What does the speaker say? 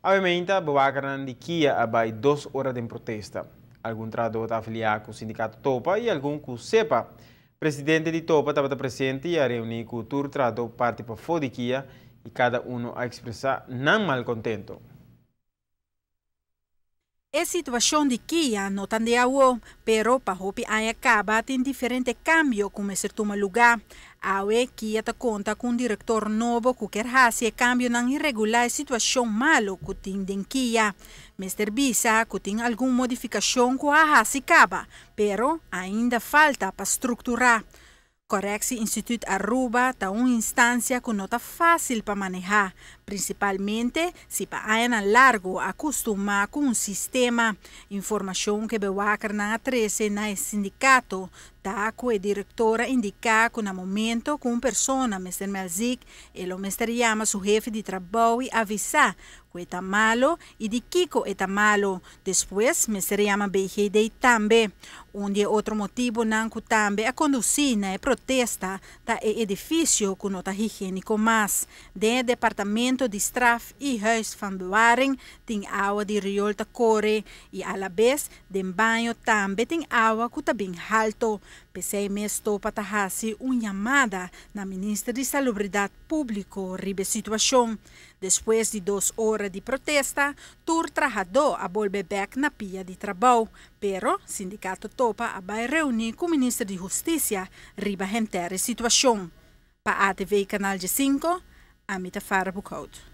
Obviamente, bewakernan di Kia a bay 2 ora di protesta. Algun trahador ta afilia cu sindicato TOPA y algun cu SEPPA. Presidente di TOPA tabata presente y a reuni cu tur trahador parti pafo di Kia y cada uno a expresa nan malcontento. E situacion di Kia no ta di awo, pero pa hopi aña caba tin diferente cambio cu mester tuma lugar. Awe Kia ta conta cu un director nobo cu kier haci cambionan y regula e situacion malo cu tin den Kia. Mester bisa cu tin algun modificacion cu a haci caba, pero ainda falta pa structura. Correctie Instituut Aruba ta un instancia cu no ta facil pa maneha, principalmente si pa aña largo a acostumbra cu un sistema. Informacion cu bewakernan a trece na sindicato ta cu e director a indica cu na momento cu un persona mester meld ziek, e lo mester yama su hefe di trabou y avisa cu e ta malo y di kico e ta malo. Despues mester yama GGD tambe. Un di otro motibonan cu tambe a conduci na protesta ta e edificio cu no ta higienico mas. Den departamento di straf y huis van bewaring tin awa di riool ta core y a la vez den baño tambe tin awa cu ta bin halto. P'esey mes TOPA ta haci un yamada na Minister di Salubridad Publico riba e situacion. Despues di 2 ora di protesta, tur trahador a bolbe bek na pia di trabou, pero sindicato TOPA a bay reuni cu Minister di Husticia riba henter e situacion. Pa ATV Canal 5, Amita Farah Boekhout.